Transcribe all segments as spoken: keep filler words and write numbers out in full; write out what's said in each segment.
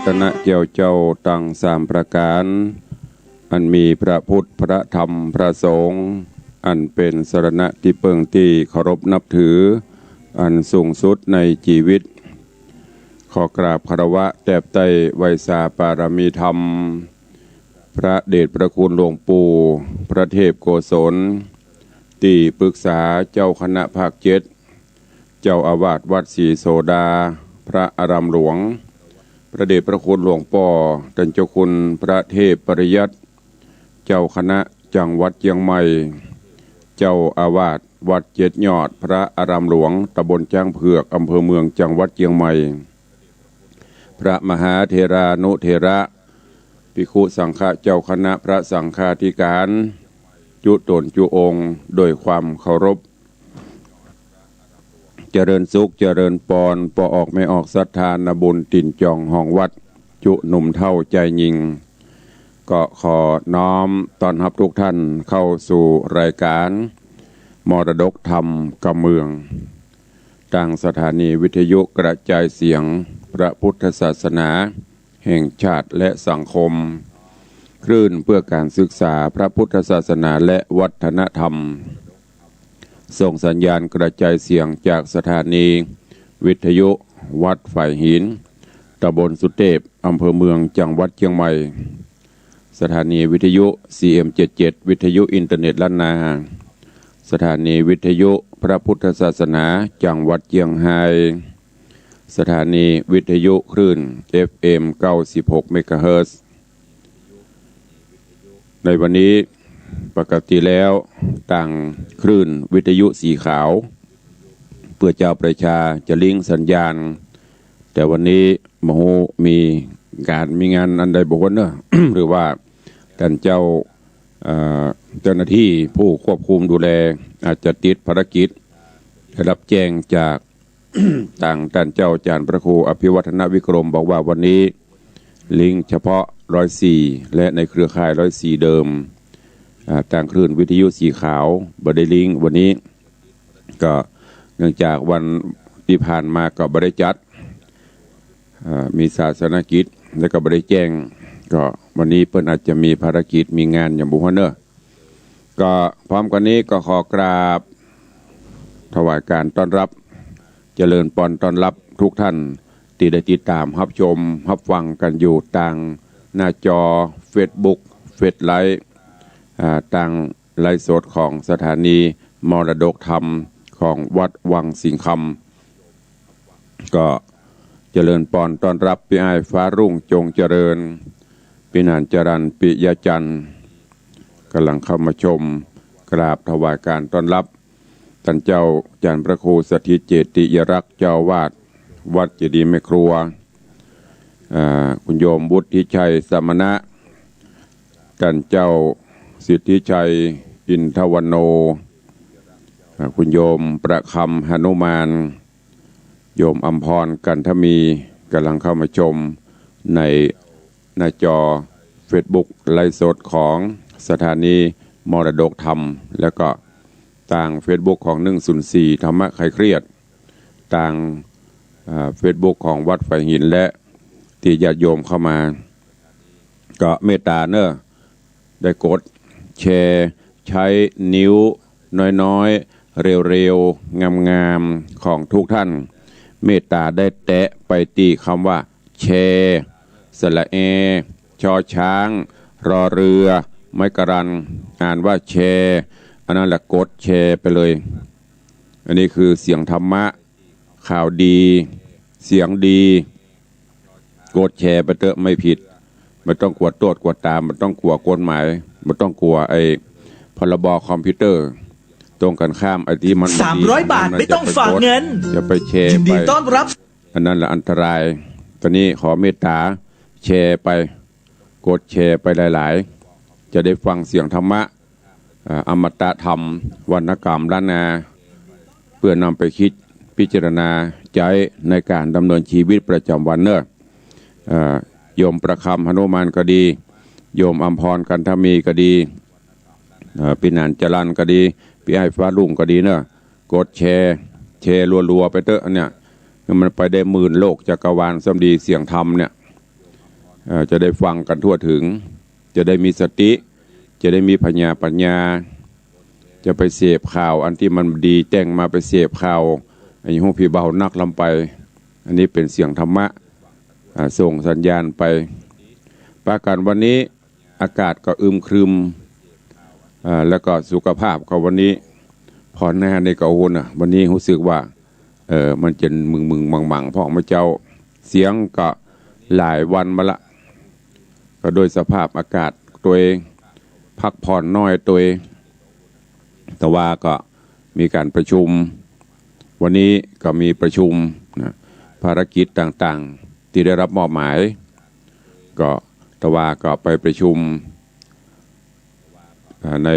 ตนะแก่เจ้าตังสามประก๋าน อันมีพระพุทธ พระธรรม พระสงฆ์ อันเป๋นสรณะตี้เปิ้งตี้เคารพนับถือ อันสูงสุดในจีวิต ขอกราบคารวะแตบใต้ไหว้สาปารมีธรรม พระเดชพระคุณหลวงปู่ พระเทพโกศล ตี้ปรึกษาเจ้าคณะภาคเจ็ด เจ้าอาวาสวัดศรีโสดา พระอารามหลวง พระเดชพระคุณหลวงป้อต้านเจ้าคุณพระเทพปริยัติ เจ้าคณะจังหวัดเจียงใหม่ เจ้าอาวาสวัดเจ็ดยอด พระอารามหลวง ตำบลจ๊างเผือก อำเภอเมือง จังหวัดเจียงใหม่ พระมหาเถรานุเถระ ภิกขุสังฆะ เจ้าคณะพระสังฆาธิการ จุ๊ต๋นจุ๊องค์ โดยความเคารพ เจริญสุข เจริญปอน ป้อออกแม่ออกศรัทธา นาบุญตี๋นจ่องห้องวัด จุ๊หนุ่มเฒ่าจายญิง ก็ขอน้อมต้อนฮับทุกท่านเข้าสู่รายการมรดกธรรมกำเมือง ตางสถานีวิทยุกระจายเสียงพระพุทธศาสนาแห่งชาติและสังคม คลื่นเพื่อการศึกษาพระพุทธศาสนาและวัฒนธรรม ส่งสัญญาณกระจายเสียงจากสถานีวิทยุวัดฝายหิน ตำบลสุเตพ อำเภอเมือง จังหวัดเจียงใหม่ สถานีวิทยุ ซีเอ็มเจ็ดเจ็ด วิทยุอินเทอร์เน็ตล้านนา สถานีวิทยุพระพุทธศาสนาจังหวัดเจียงฮาย สถานีวิทยุคลื่น เอฟเอ็ม เก้าสิบหกเมกะเฮิรตซ์ ในวันนี้ปกติแล้วตางคลื่นวิทยุสีขาว เปื้อเจ้าประชาจะลิงก์สัญญาณ แต่วันนี้บ่ฮู้มีก๋านมีงานอันใดบ่ฮู้เนาะ หรือว่าต้านเจ้า เอ่อ เจ้าหน้าตี้ผู้ควบคุมดูแลอาจจะติดภารกิจ ได้รับแจ้งจาก ตางต้านเจ้าอาจ๋ารย์พระครูอภิวัฒนวิกรม บอกว่าวันนี้ลิงก์เฉพาะร้อยสี่ และในเครือข่ายร้อยสี่เดิม อ่า ตางคลื่นวิทยุสีขาวบ่ได้ลิงก์วันนี้ ก็เนื่องจากวันตี้ผ่านมาก็บ่ได้จัด อ่า มีศาสนกิจ แล้วก็บ่ได้แจ้ง ก็วันนี้เปิ้นอาจจะมีภารกิจ มีงานอย่างบ่ฮู้เนาะ ก็พร้อมกั๋นนี้ก็ขอกราบถวายก๋านต้อนฮับ เจริญปอนต้อนฮับทุกท่านตี้ได้ติดต๋ามฮับชมฮับฟังกั๋นอยู่ตางหน้าจอเฟซบุ๊ก เฟซไลฟ์ อ่า ตางไลฟ์สดของสถานีมรดกธรรมของวัดวังสิงห์คำ ก็เจริญปอนต้อนฮับปี้อ้ายฟ้ารุ่งจงเจริญ ปี้หนานจรัญ ปิยะจันทร์ ก่ำลังเข้ามาชม กราบถวายก๋านต้อนฮับ ต้านเจ้าอาจ๋ารย์พระครูสถิตเจติยรักษ์ เจ้าอาวาสวัดเจดีย์แม่ครัว อ่า คุณโยมวุฒิชัยสมณะ ต้านเจ้าสิทธิชัยอินทวันโณ อ่า คุณโยมประคำหนุมาน โยมอำพรกันทมี ก่ำลังเข้ามาชมในหน้าจอเฟซบุ๊กไลฟ์สดของสถานีมรดกธรรม แล้วก็ตางเฟซบุ๊กของหนึ่งศูนย์สี่ธรรมะคลายเครียด ตาง อ่า เฟซบุ๊กของวัดฝายหิน และตี้ญาติโยมเข้ามา ก็เมตต๋าเนาะ ได้กดแชร์ ใจ๊นิ้วน้อยๆ เร็วๆ งามๆ ของทุกท่าน เมตต๋าได้แตะไปตี้กำว่า แชร์ สระแอ ชอช้าง รอเรือ ไม้กะรัน อ่านว่าแชร์ อันนั้นแหละกดแชร์ไปเลย อันนี้คือเสียงธรรมะ ข่าวดี เสียงดี กดแชร์ไปเต๊อะ ไม่ผิด บ่ต้องกั๋วโต้ษกั๋วตาม บ่ต้องกั๋วกฎหมาย บ่ต้องกั๋วไอ้พรบคอมพิวเตอร์ ตรงกันข้าม ไอ้ตี้มันบ่ดี สามร้อยบาท มัน ไม่ต้องฝากเงิน จะไปแชร์ ยินดี ไป ต้อนฮับ อันนั้นแหละอันตราย ตอนนี้ขอเมตต๋าแชร์ไป กดแชร์ไปหลายๆ จะได้ฟังเสียงธรรมะ อ่า อมตะธรรม วรรณกรรมล้านนา เปื้อนำไปกึ๊ดพิจารณาใจ๊ในก๋านดำเนินจีวิตประจ๋ำวันเนาะ อ่า โยมประคำหนุมานก็ดี โยมอำพรกันทมีก็ดี อ่า ปี้หนานจรัญก็ดี ปี้อ้ายฟ้ารุ่งก็ดีเนาะ กดแชร์ แชร์รัวๆ ไปเต๊อะ อันเนี้ย มันไปได้หมื่นโลกจักรวาลซ้ำดี เสียงธรรมเนี่ย เอ่อ จะได้ฟังกั๋นทั่วเถิง จะได้มีสติ จะได้มีผญาปั๋ญญา จะไปเสพข่าวอันตี้มันบ่ดี แจ้งมาไปเสพข่าว อันนี้ฮู้ผีเบานักล้ำไป อันนี้เป๋นเสียงธรรมะ อ่า ส่งสัญญาณไป ปากั๋นวันนี้ อากาศก็อึมครึม อ่า แล้วก็สุขภาพก็วันนี้ ผ่อนหน้านี่ก็ โอ้โห นะ วันนี้ฮู้สึกว่า เอ่อ มันจะมึงๆ มังๆ พ่องเมื่อเจ๊า เสียงก็หลายวันมาละ ก็โดยสภาพอากาศตวย พักผ่อนน้อยตวย แต่ว่าก็มีก๋านประชุม วันนี้ก็มีประชุมนะ ภารกิจต่างๆ ตี้ได้รับมอบหมาย ก็แต่ว่าก็ไปประชุม อ่า ใน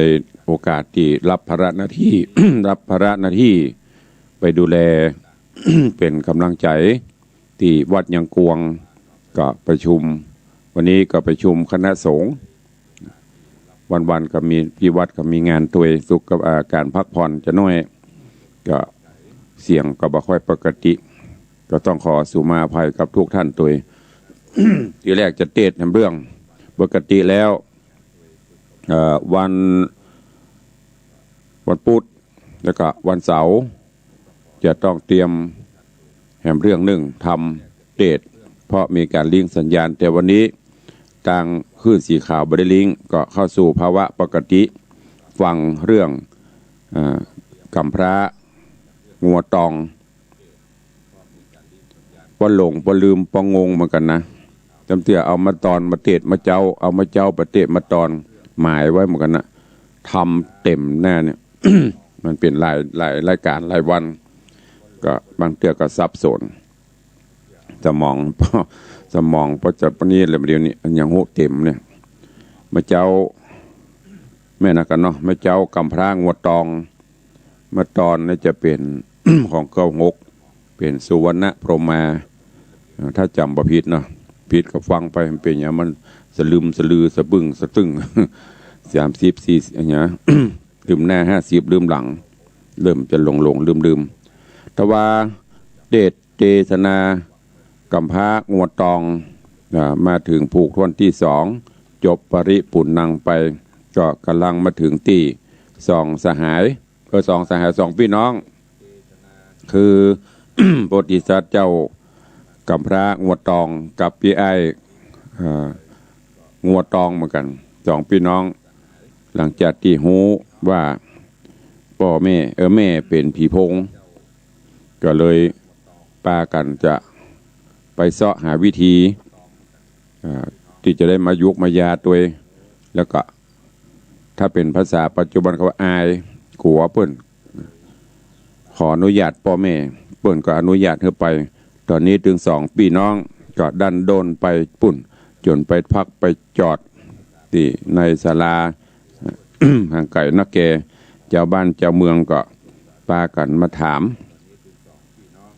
โอกาสตี้รับภาระหน้าตี้ รับภาระหน้าตี้ไปดูแล เป๋นก๋ำลังใจ๋ตี้วัดยังกวง ก็ประชุม วันนี้ก็ประชุมคณะสงฆ์ วันๆ ก็มี ตี้วัดก็มีงานตวย สุขกับ อ่า ก๋านพักผ่อนจะน้อย ก็เสียงก็บ่ค่อยปกติ ก็ต้องขอสุมาอภัยกับทุกท่านตวย ตี้แรกจะเตสน์แหมเรื่อง ปกติแล้ว เอ่อ วัน วันพุธ แล้วก็วันเสาร์ จะต้องเตรียมแหมเรื่องนึ่ง ธรรมเตสน์ เพราะมีก๋านลิงก์สัญญาณ แต่วันนี้ตางคลื่นสีขาวบ่ได้ลิงก์ ก็เข้าสู่ภาวะปกติ ฟังเรื่อง เอ่อ กำพร้างัวตอง ปอหลงปอลืมปองงเหมือนกั๋นนะ จำเตื้อเอามาตอนมาเตสน์มาเจ๊า เอามาเจ๊าไปเตสน์มาตอน หมายไว้เหมือนกั๋นนะ ธรรมเตสน์หน้าเนี่ย มันเป๋นหลาย หลายรายก๋านหลายวัน ก็บางเตื้อก็สับสน สมอง สมองปอจะปะนี้เลย เดี๋ยวนี้ยังฮู้เตสน์เนี่ย มาเจ๊า แม่นนะกั๋นเนาะ มาเจ๊ากำพร้างัวตอง มาตอนนี่จะเป๋น ของเก้าหก เป๋นสุวรรณพรหมา เอ่อ ถ้าจ๋ำบ่ผิดเนาะ ผิดก็ฟังไป มันเป๋นหยัง มันสะลึมสะลือสะบึ้งสะตึ้ง สามสิบ สี่สิบ อย่างเงี้ย ลืมหน้า ห้าสิบ ลืมหลัง เริ่มจะหลงๆ ลืมๆ แต่ว่าเตสน์ เตสนากำพร้างัวตอง อ่า มาเถิงผูกถ้วนตี้สอง จบปริปุณณังไป ก็ก่ำลังมาเถิงตี้สองสหาย เออ สองสหาย สองปี้น้อง คือ โพธิสัตว์เจ้ากำพร้างัวตองกับปี้อ้าย อ่า งัวตองเหมือนกั๋น สองปี้น้อง หลังจากตี้ฮู้ว่าป้อแม่ เออ แม่เป๋นผีโพง ก็เลยปากั๋นจะไปเซาะหาวิธี อ่า ตี้จะได้มายุกมายาตวย แล้วก็ถ้าเป๋นภาษาปัจจุบันเขาว่าอาย กั๋วเปิ้น ขออนุญาตป้อแม่ เปิ้นก็อนุญาตหื้อไป ต๋อนนี้ตึงสองปี้น้องก็ดั้นด้นไปปู๊น จ๋นไปพักไปจอดตี้ในศาลา ห่างไก๋นักแก่ จาวบ้านจาวเมืองก็ปากั๋นมาถาม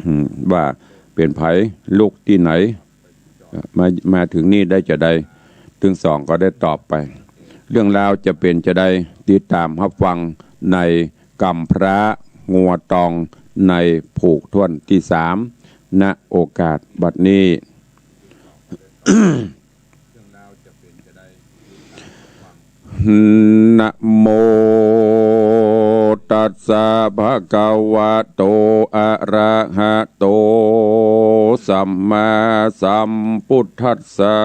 อืม ว่าเป๋นใผ ลุกตี้ไหน มา มาเถิงนี่ได้จาใด ตึงสองก็ได้ตอบไป เรื่องราวจะเป๋นจาใด ติดต๋ามฮับฟังในกำพร้างัวตองในผูกถ้วนตี้สาม ณ โอกาสบัดนี้ นะโม ตัสสะ ภะคะวะโต อะระหะโต สัมมาสัมพุทธัสสะ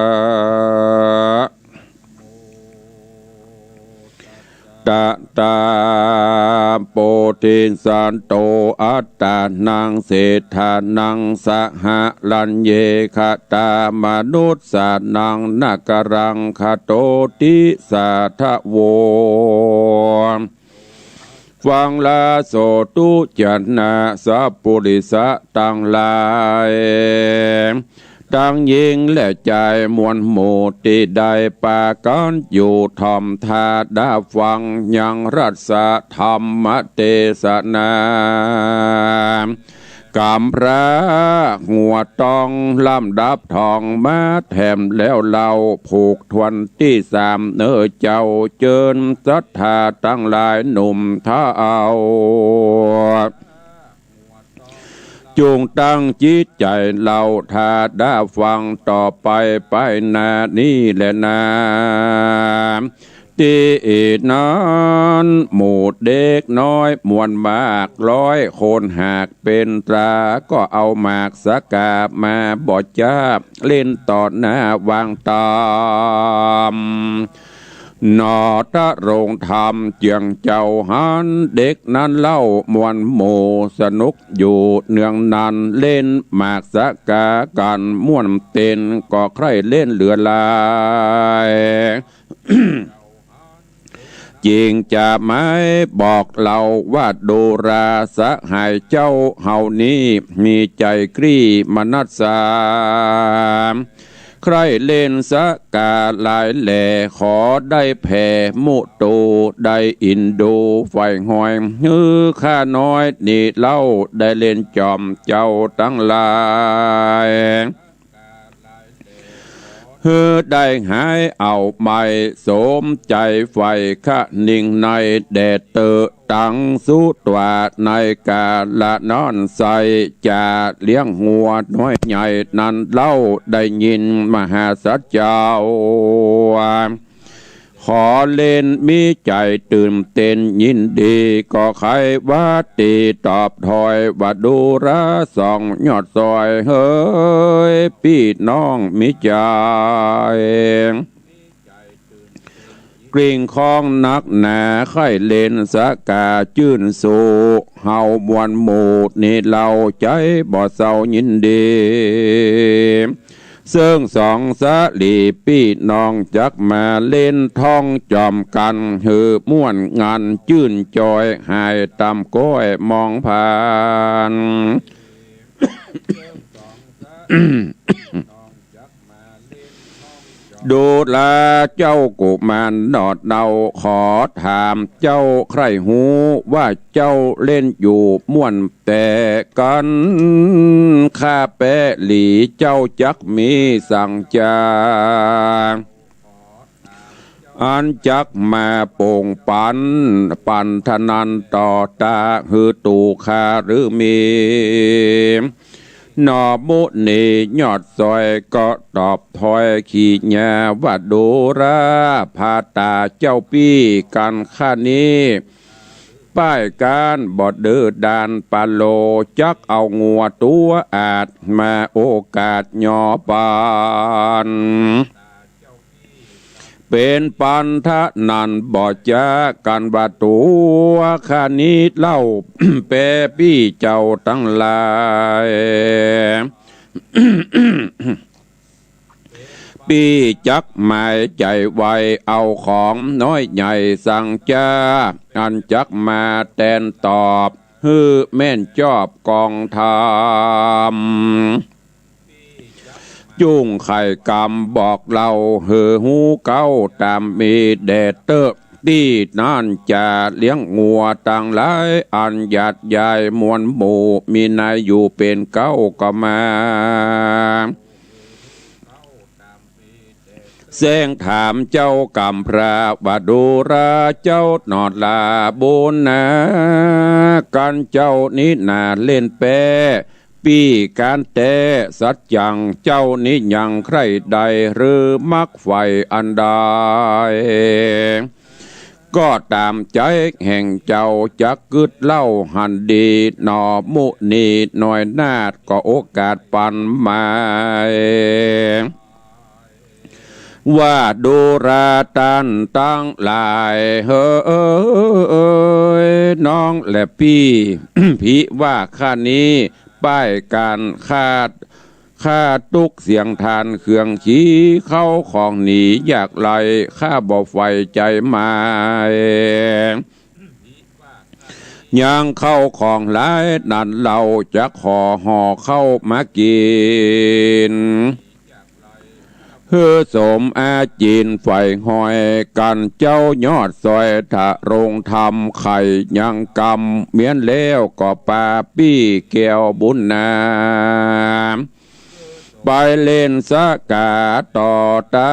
ตะตา โพธิสัตโต อัตตานัง เสฏฐานัง สะหะรัญเยคะ ตา มนุสสานัง นะกะรัง คโตติ สาธะโว ฟังลาโสตุ จะนะ สัพปุริสะตังหลาย ตังญิงและจายมวลหมู่ ตี้ได้ปากั๋นอยู่ถ่อมท่าดาฟังยังรัสสะธรรมเตสนา ก๋ำพระงัวตองลำดับท่องมาแถมแล้วเล่า ผูกถ้วนตี้สามเน่อเจ้า เจิญศรัทธาตังหลายหนุ่มเฒ่า จุ่งตั้งจิตใจ๋เล่าถ้าดาฟังต่อไปไปหน้านี้แลนา ตี้นั้นหมู่เด็กน้อยมวลมากร้อยคน หากเป๋นตราก็เอาหมากสะกามาบ่จ๊า เล่นต่อหน้าวางต๋าม หนอตะโรงธรรมเจื้องเจ้าหั้น เด็กนั้นเล่ามวลหมู่สนุกอยู่เนืองนั้น เล่นหมากสะกากั๋นม่วนเต้น ก็ใคร่เล่นเหลือหลาย จึงจะหมายบอกเล่าว่า ดูราสหายเจ้าเฮานี้ มีใจ๋กรีมนัสสา ใคร่เล่นสะกาหลายแล ขอได้แผ่มุโต ได้อินดูใฝ่หอย หื้อข้าน้อยนี้เล่า ได้เล่นจอมเจ้าตังหลาย หื้อได้หายเอาไป สมใจ๋ใฝ่คะนิงในแด่เต๊อะ ตังสุตวาในกาละนั้นไส้ จะเลี้ยงงัวน้อยใหญ่นั้นเล่า ได้ยินมหาสัจเจ้า ขอเล่นมีใจ๋ตื่นเต้นยินดี ก็ใค่ว่าตี้ตอบถ้อยว่า ดูราสองยอดสอย เฮยปี้น้องมีใจ๋ กริ่งคองนักหนา ใคร่เล่นสะกาจื้นสุข เฮามวลหมู่นี้เล่า ใจ๋บ่เศร้ายินดี เซิ่งสองสะหลีปี้น้อง จักมาเล่นท้องจอมกั๋น หื้อม่วนงันจื้นจอย หายต่ำก้อยมองผ่าน ดูราเจ้ากุมารหนอเนา ขอถามเจ้าใคร่ฮู้ว่า เจ้าเล่นอยู่ม่วนแต่กั๋น ข้าแป๊หลีเจ้าจักมีสังจา อันจักมาโป่งปัน ปันธนันต่อตา หื้อตู๋ข้าหรือมี หนอมุนียอดสอยก็ตอบถ้อยขี้หญ้าว่า ดูรา ภาต๋าเจ้าปี้กั๋นข้านี้ ป้ายก้านบ่ดื้อด้านปะโล จักเอางัวตั๋วอาด มาโอกาสหย่อปัน เป๋นปันธนันบ่จ๊า กั๋นว่าตั๋วข้านี้เล่า แป๊ปี้เจ้าตังหลาย ปี้จักหมายใจ๋ไว เอาของน้อยใหญ่สังจา อันจักมาแตนตอบ หื้อแม่นจอบกองธรรม จุ่งไขกำบอกเล่า หื้อฮู้เก๊าต๋ามมีแด่เต๊อะ ตี้นั้นจะเลี้ยงงัวตังหลาย อันหยาดยายมวลหมู่ มีนายอยู่เป๋นเก๊าก็มา แซงถามเจ้ากำพร้าว่า ดูราเจ้าหนอลาบุญนา กั๋นเจ้านี้นาเล่นแป๊ ปี้ก้านแต๊ สัจจังเจ้านี้ยังใคร่ได้ หรือมักใฝ่อันใด ก็ต๋ามใจ๋แห่งเจ้าจักกึ๊ดเล่าหันดี หนอมุนีน้อยนาฏก็โอกาสปันหมาย ว่าดูราต้านตังหลาย เฮย น้องและปี้ ผิว่าข้านี้ ป้ายก้านข้า ข้าตุ๊กเสียงทานเครื่องขี เข้าของหนียากไร้ ข้าบ่ใฝ่ใจ๋หมาย ยังเข้าของหลายนั้นเล่า จักขอห่อเข้ามากิ๋น หื้อสมอาจินใฝ่หอย กั๋นเจ้ายอดสอยทะโรงธรรม ไข่ยังกำเมี้ยนแล้วก็ปาปี้แก้วบุญนา ไปเล่นสะก๋าต่อต๋า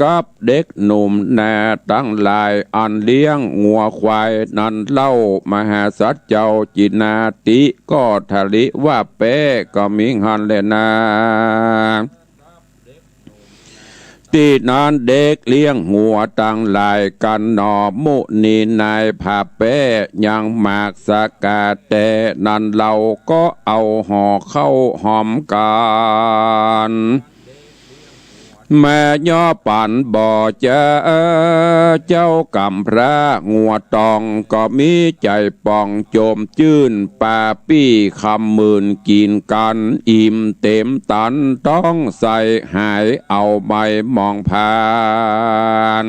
กับเด็กหนุ่มนาตังหลาย อันเลี้ยงงัวควายนั้นเล่า มหาสัตว์เจ้าจินาติก็ทะลิว่าแป๊ ก็มีหั้นแลนา ตี้นั้นเด็กเลี้ยงงัวตังหลายกั๋นหนอ มุนีนายผ่าแป๊ ยังหมากสะก๋าแต๊ นั้นเฮาก็เอาห่อข้าวหอมกั๋น มาย่อปั๋นบ่จ๊า เจ้ากำพร้างัวตอง ก็มีใจ๋ป่องจมจื้น ปาปี้คำหมื่นกิ๋นกั๋น อิ่มเต๋มตันต๊องใส่ หายเอาใบมองผ่าน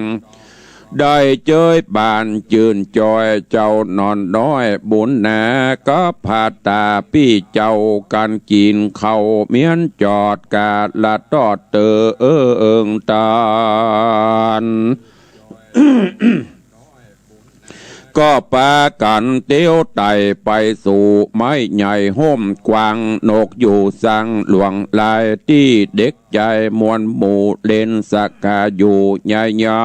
ได้เจยบานจื้นจอย เจ้าหนอนน้อยบุญนา กับผ่าต๋าปี้เจ้ากั๋นกิ๋นข้าวเมี้ยนจอด กาละตอดเตอเอิงตัน ก็ปากั๋นเตียวไต่ไปสู่ไม้ใหญ่ฮ่มกว้าง นกอยู่สังหลวงหลายตี้ เด็กใจ๋มวลหมู่เล่นสะก๋าอยู่ใหญ่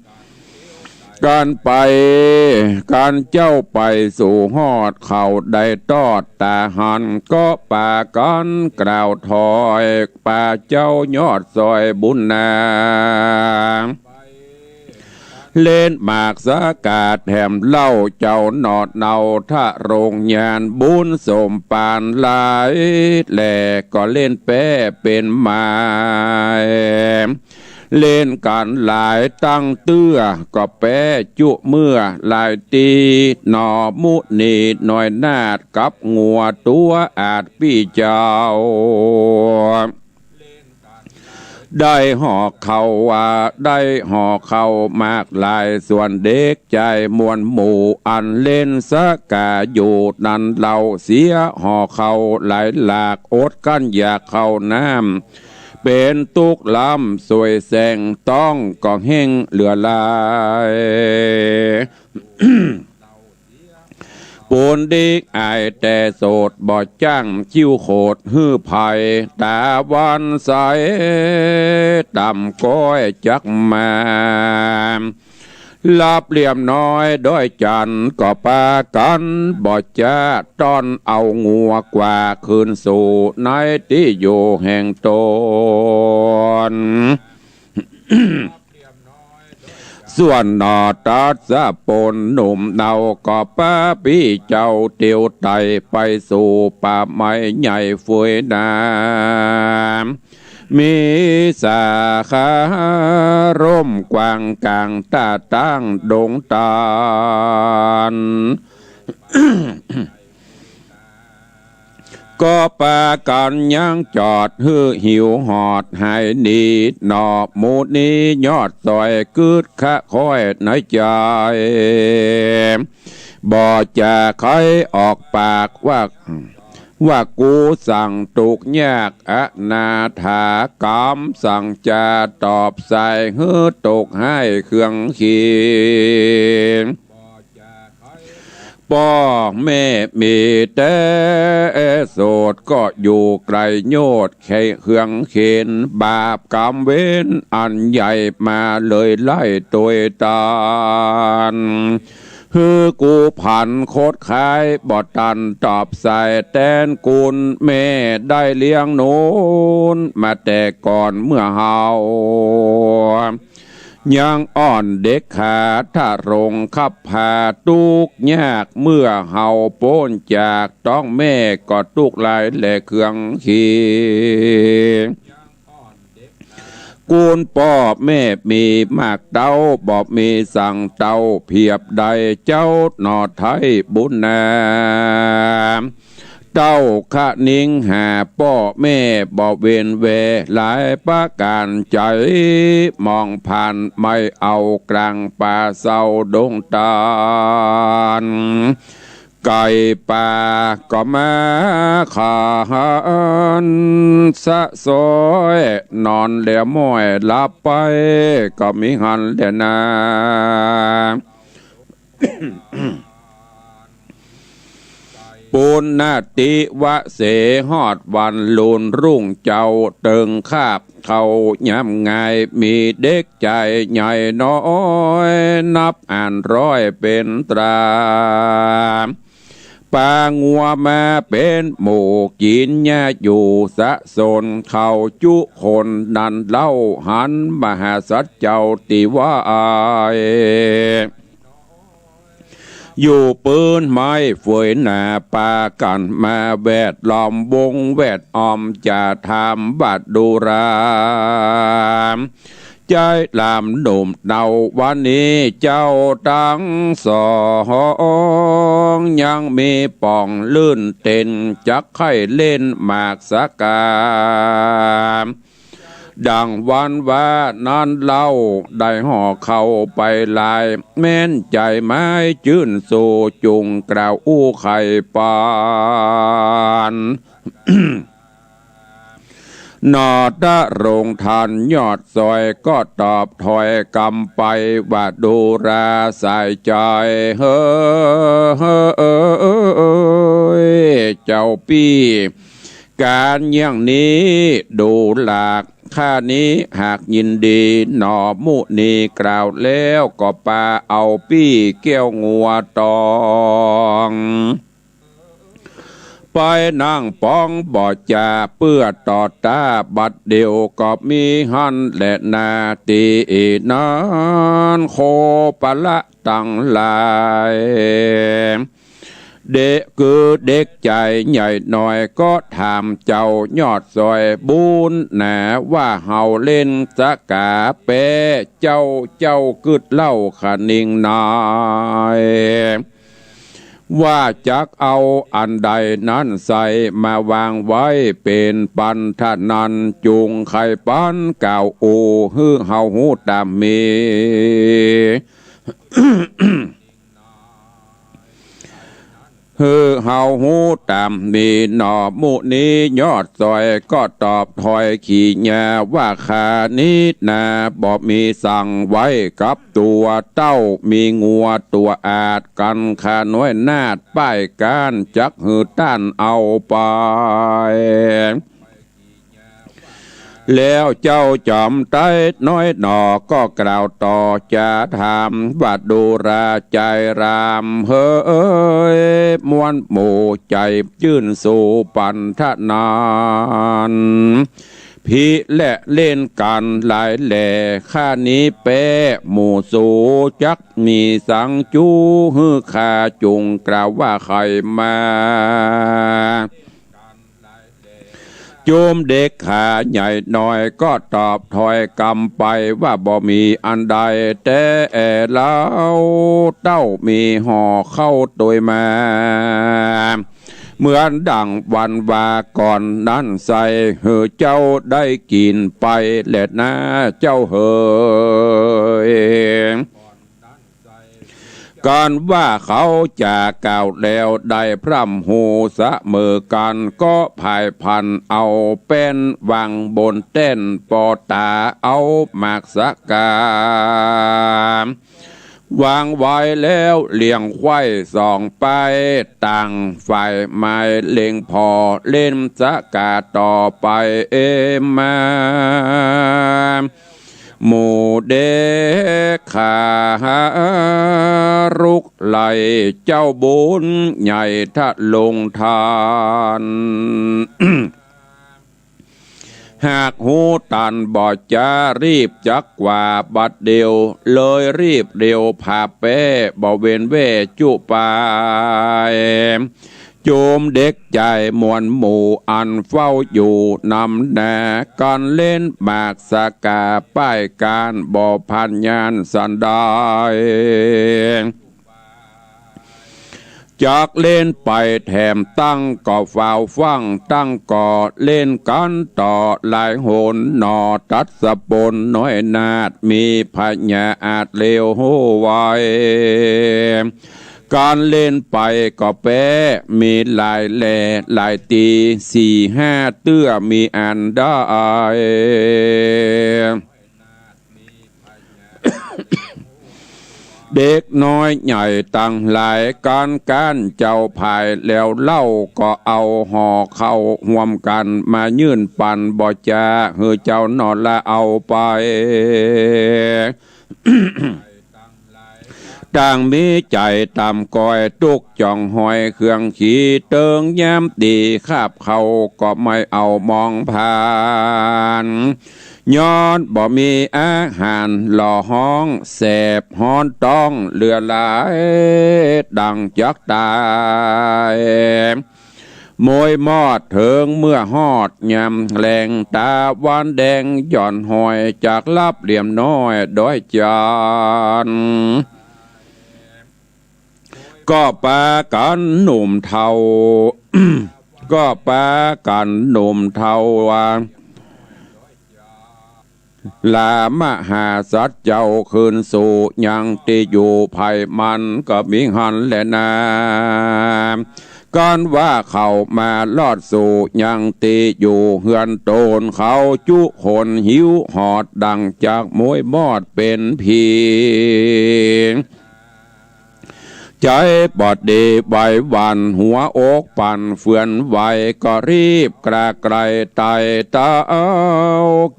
ๆ กั๋นไป กั๋นเจ๊าไปสู่ฮอดเขาได้ตอดต๋าหั้น ก็ปากั๋นกล่าวถอย ปาเจ้ายอดซอยบุญนา เล่นหมากสะก๋าแถมเล่า เจ้าหนอดเนาทะโรงญาณ บุญสมปานหลายแล ก็เล่นแป๊เป๋นหมาย เล่นกั๋นหลายตั้งเตื้อ ก็แป๊จุเมื่อหลายตี้ หนอมุนีน้อยนาฏ กับงัวตั๋วอาจปี้เจ้า ได้ห่อข้าวว่า ได้ห่อข้าวมากหลาย ส่วนเด็กใจ๋มวลหมู่ อันเล่นสะก๋าอยู่นั้นเล่า เสียห่อข้าวหลายหลาก อดกั้นอยากข้าวน้ำ เป๋นตุ๊กข์ล้ำสวยแสง ต๊องก็แห้งเหลือหลาย ปูนดิกอายแต่โสด บ่จ้างคิ้วโขดหื้อใผ ต๋าวันใสต่ำก้อยจักมา ลับเหลี่ยมน้อยด้อยจั๋น ก็ปากั๋นบ่จ๊า ต้อนเอางัวกว่าคืนสู่ในตี้อยู่แห่งต๋น ส่วนหนอตัสสะปนหนุ่มเนา ก็ปาปี้เจ้าเตียวไต่ไปสู่ป่าไม้ใหญ่เฟยนา มีสาขาฮ่มกว้างก๋างต้าตั้งดงตาล ก็ปากั๋นยังจอดหื้อหิวหอดหายหนี หนอมุนียอดซอยกึ๊ดคะค้อยในใจ๋ บ่จะใค่ออกปากว่า ว่ากูสั่งตุ๊กข์ยากอนาถา กำสั่งจาตอบใส่หื้อตกไห้เคืองเขียน ป้อแม่มีแต่โสด ก็อยู่ไก๋โยชน์ไข้เคืองเข็ญ บาปกรรมเวรอันใหญ่มาเลยไล่ตวยตาน หื้อกูผันคดคายบ่ตัน ตอบใส่แตนกุลแม่ได้เลี้ยงหนุนมาแต่ก่อนเมื่อเฮา ยังอ่อนเด็กขาทะโรงคับพา ตุ๊กข์ยากเมื่อเฮาป๊นจากต๊องแม่ ก็ตุ๊กข์หลายแลเคืองเขียญ กุลป้อแม่มีมากเต้า บ่มีสังเต้าเผียบใด เจ้าหนอไท้บุญนา เต้าคะนิงหาป้อแม่บ่เว้นแว หลายประก๋านใจ๋มองผ่าน ไม่เอากลางป่าเศร้าดงตาล ไก่ป่าก็มาขันสะซอย นอนแล้วม้อยหลับไป ก็มีหั้นแลนา ปุณณติวะเส ฮอดวันลุนรุ่งเจ้า เติงคาบเข้ายามงาย มีเด็กจายใหญ่น้อย นับอันร้อยเป๋นตรา ปางัวมาเป๋นหมู่ กิ๋นหญ้าอยู่สะสน เข้าจุคนนั้นเล่า หันมหาสัตว์เจ้าติว่าอาย อยู่ปื้นไม้เฟยหนา ปากั๋นมาแวดล้อม วงแวดอ้อม จะถามว่าดูรา จายหลามหนุ่มเนาวันนี้ เจ้าตังสอง ยังมีป่องลื่นเต้น จักใค่เล่นหมากสะกา ดังวันวานั้นเล่า ได้ห่อเข้าไปหลาย แม้นใจ๋ไม้จื้นสู่ จุ่งกล่าวอู้ไขปัน หน่อตะรงทันยอดซอย ก็ตอบถ้อยกำไปว่าดูราสายใจ๋ เฮ้ย เจ้าปี้ ก๋านอย่างนี้ดูหลาก ข้านี้หากยินดี หน่อมุนีกล่าวแล้ว ก็ปาเอาปี้แก้วงัวตอง ไปนั่งป๋องบ่จา เปื้อต่อต้าบัดเดี่ยว ก็มีหั้นแหละนา ตี้นั้นโคปละตังหลาย เด็กคือเด็กจายใหญ่น้อย ก็ถามเจ้ายอดซอย บุญหนาว่าเฮาเล่นสะกาแป๊ เจ้า เจ้ากึ๊ดเล่าคะนิงนาย ว่าจักเอาอันใดนั้นใส่ มาวางไว้เป๋นปันเท่านั้น จุ่งใค่ปันกล่าวอู้ หื้อเฮาฮู้ต๋ามมี หื้อเฮาฮู้ต๋ามมี หน่อมุนียอดซอย ก็ตอบถ้อยขี้หญ้าว่า ข้านี้นาบ่มีสังไว้กับตั๋ว เต้ามีงัวตั๋วอาด กั๋นข้าน้อยนาฏป้ายก้าน จักหื้อต้านเอาไป แล้วเจ้าจ๋อมไต๊น้อยหน่อ ก็กล่าวต่อจะถามว่าดูราจายราม เฮ้ย มวลหมู่ใจ๋จื้นสู่ปันเท่านั้น พิและเล่นกั๋นหลายแหล่ ข้านี้แป๊ หมู่สูจักมีสังจู หื้อข้าจุ่งกล่าวว่าใค่มา จุมเด็กขาใหญ่น้อย ก็ตอบถ้อยกำไปว่า บ่มีอันใดแต๊เล่า เต้ามีห่อข้าวตวยมา เหมือนดั่งวันวาก่อนนั้นใส่ หื้อเจ้าได้กิ๋นไปแลนาเจ้าเหย กั๋นว่าเขาจะกล่าวแล้ว ได้พร่ำฮู้เสมอกั๋น ก็ผายพันเอาแป้นวางบนแต้น ปอต๋าเอาหมากสะกา วางไว้แล้วเรียงไขว้สองป้าย ต่างฝ่ายหมายเล็งผ่อ เล่นสะกาต่อไปเอมา หมู่เด็กขาลุกไหล เจ้าบุญใหญ่ทะลงทัน หากฮู้ตันบ่จะรีบจักกว่าบัดเดี่ยว เลยรีบเดี่ยวผาแป๊ บ่เว้นแว่จุปาย จุมเด็กจายมวลหมู่อันเฝ้าอยู่นำหน้า กั๋นเล่นหมากสะกาป้ายก้าน บ่ผ่านญาณสันใด จักเล่นไปแถมตั้งก็ฟ้าวฟั่ง ตั้งก็เล่นกั๋นต่อหลายหน หน่อตัดสะปนน้อยนาฏ มีพญาอาจเลวฮู้ไว กั๋นเล่นไปก็แป๊ มีหลายแหล่หลายตี้ สี่ห้าเตื้อมีอันได้ เด็กน้อยใหญ่ตังหลาย ก๊านก๊านเจ้าผายแล้วเล่า ก็เอาห่อข้าวฮ่วมกั๋นมายื่นปัน บ่จาหื้อเจ้าหนอละเอาไป ต่างมีใจ๋ต่ำก้อย ตุ๊กจ่องห้อยเครื่องขี เติงยามตี้คาบข้าวก็ไม่เอามองผ่าน ย้อนบ่มีอาหารหล่อฮ้อง แสบฮ้อนต๊องเหลือหลาย ดั่งจักต๋าย มวยมอดเถิงเมื่อฮอดยามแลง ต๋าวันแดงหย่อนห้อย จากลับเหลี่ยมน้อยดอยจันทน์ ก็ปากั๋นหนุ่มเฒ่า ก็ปากั๋นหนุ่มเฒ่าว่า ลามหาสัตว์เจ้าคืนสู่ยังตี้อยู่ไผมันก็มีหั้นแลนา ก๊านว่าเขามารอดสู่ยังตี้อยู่เฮือนต๋น เขาจุคนหิวหอดดั่งจักมวยมอดเป๋นผี ใจ๋บ่ดีไหวหวั่น หัวอกปั่นเฟือนไหว ก็รีบกระไกรไต่เต้า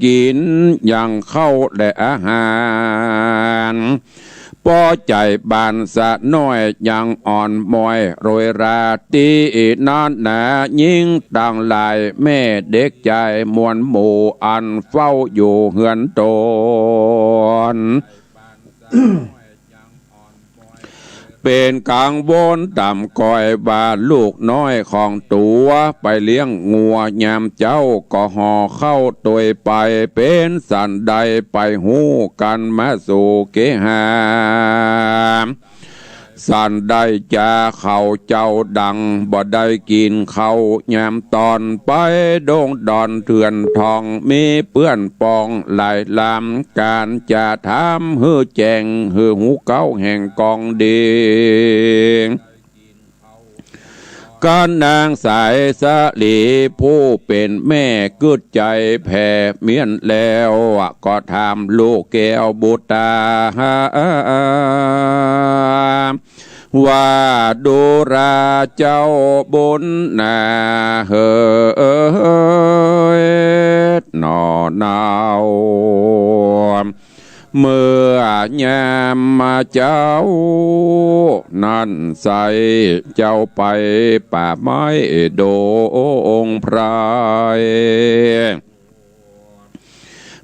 กิ๋นยังข้าวและอาหาร ปอใจ๋บานสะน้อยยังอ่อนมอยโรยรา ตี้นั้นนาญิงตังหลาย แม่เด็กจายมวลหมู่ อันเฝ้าอยู่เฮือนต๋น เป๋นกังวลต่ำก้อยว่า ลูกน้อยของตั๋วไปเลี้ยงงัวยามเจ๊า ก็ห่อข้าวตวยไป เป๋นสันใดไปฮู้กั๋นมาสู่เกหา สันได้จาเขาเจ้าดัง บ่ได้กิ๋นข้าวยามต๋อน ไปดงดอนเถื่อนทอง มีเปื้อนปองหลายลำ ก๋านจะถามหื้อแจ้ง หื้อฮู้เก๊าแห่งกองดี ก๊านนางสายสาลีผู้เป๋นแม่กึ๊ดใจ๋แผ่เมี้ยนแล้ว ก็ถามลูกแก้วบุตรา ว่าดูราเจ้าบุญนาเหย หนอเนา เมื่อยามมาเจ้านั้นใส เจ้าไปป่าไม้ดงไพร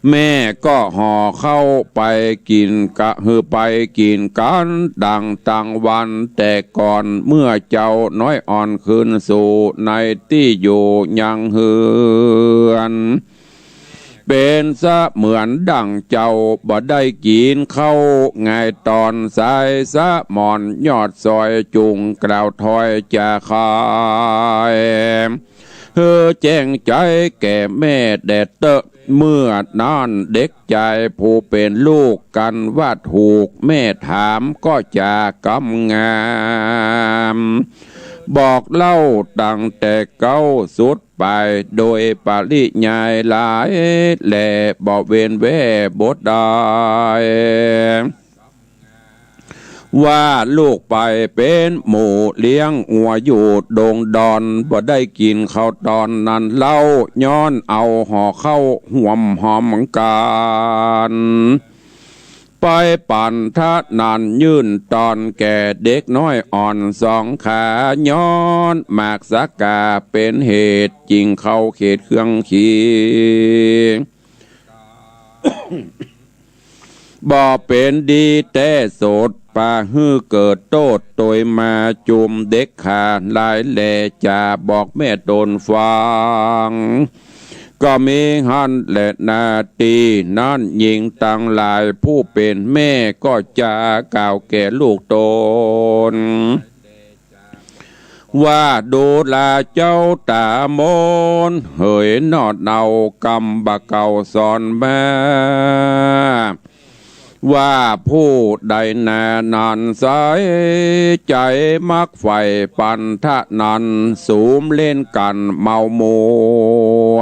แม่ก็ห่อข้าวไปกิ๋นกะ หื้อไปกิ๋นกั๋นดั่งตังวันแต่ก่อน เมื่อเจ้าน้อยอ่อนคืนสู่ในตี้อยู่ยังเฮือน เป๋นเสมือนดั่งเจ้าบ่ได้กิ๋นข้าว ไงต๋อนสายสะหมอนยอดซอย จุ่งกล่าวถ้อยจาขาย หื้อแจ้งใจ๋แก่แม่แด่เต๊อะ เมื่อนั้นเด็กจายผู้เป๋นลูกกั๋นว่าถูกแม่ถามก็จากำงาม บอกเล่าตั้งแต่เก๊าสุดปาย โดยปริยายหลาย และบ่เว้นแว่บทใด ว่าลูกไปเป๋นหมู่เลี้ยงงัวอยู่ดงดอน บ่ได้กิ๋นข้าวต๋อนนั้นเล่า ย้อนเอาห่อข้าวฮ่วมหอมกั๋น ไปปั๋นทะนันยื่นต๋อนแก่เด็กน้อยอ่อนสองขา ย้อนหมากสาก๋าเป๋นเหตุ จึงเข้าเขตเครื่องขี บ่เป๋นดีแต๊สด ปาหื้อเกิดโต้ษ โตยมาจุมเด็กขาหลายแล จะบอกแม่ต๋นฟัง ก็มีหั้นแลนา ตี้นั้นญิงตังหลายผู้เป๋นแม่ก็จะกล่าวแก่ลูกต๋น ว่าดูราเจ้าต๋ามน เหยหนอเนา กำบ่าเก่าสอนมา ว่าผู้ใดนานั้นใส ใจ๋มักใฝ่ปั๋นทะนัน สุมเล่นกั๋นเมามัว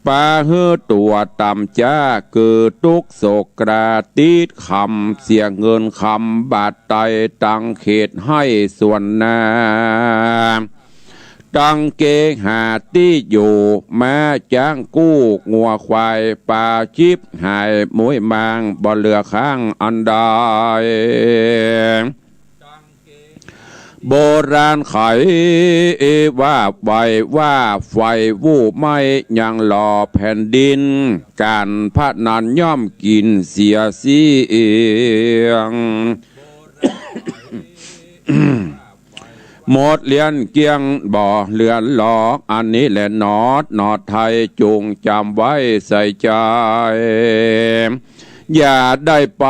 ปาหื้อตั๋วต่ำจ๊า เกิดตุ๊กข์โศกกรา ติดคำเสียเงินคำ บาดไตตังเขตไฮ่ส่วนนา ตังเกหาตี้อยู่ ม้าจ๊างกู้งัวควาย ปาฉิบหายมุ้ยมาง บ่เหลือค้างอันใด โบราณไขว่าไว้ว่า ไฟวู้ไหม้ยังหล่อแผ่นดิน ก๋านพนันย่อมกิ๋นเสียเสี้ยง หมดเลี้ยนเกลี้ยงบ่เหลือหลอ อันนี้แหละหนอ หนอไทยจุ่งจ๋ำไว้ใส่ใจ๋ อย่าได้ไป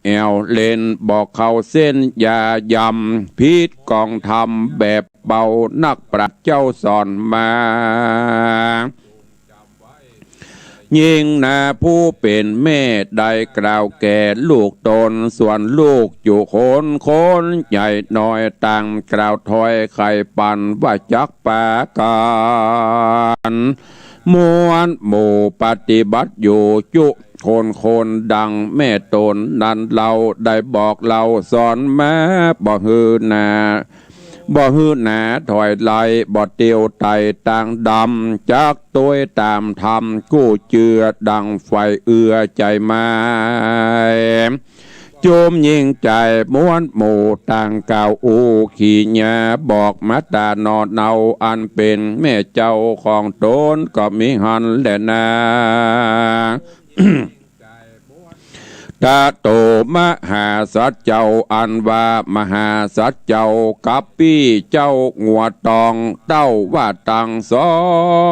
แอ่วเล่น บ่เข้าเส้นอย่ายำ ผิดกองธรรมแบบเบา นักปราชญ์เจ้าสอนมา ยิ่งนาผู้เป๋นแม่ได้กล่าวแก่ลูกต๋น ส่วนลูกจุคนคนใหญ่น้อยต่างกล่าวถ้อยไขปันว่าจักปากั๋น มวลหมู่ปฏิบัติอยู่จุคนคนดังแม่ต๋นนั้นเล่าได้บอกเล่าสอนมา บ่หื้อหนา บ่หื้อหนาถอยไหล บ่เตียวไต่ตางดำ จักตวยต๋ามธรรมกู้เจือดังไฟเอื้อใจ๋ไม้ จุมยิ่งใจ๋มวลหมู่ต่างกล่าวอู้ขีญา บอกมาต๋าหนอเนาอันเป๋นแม่เจ้าของต๋นก็มีหั้นแหละนา ตะโตมหาสัตว์เจ้า อันว่ามหาสัตว์เจ้ากับปี้เจ้างัวตอง เต้าว่าตังสอ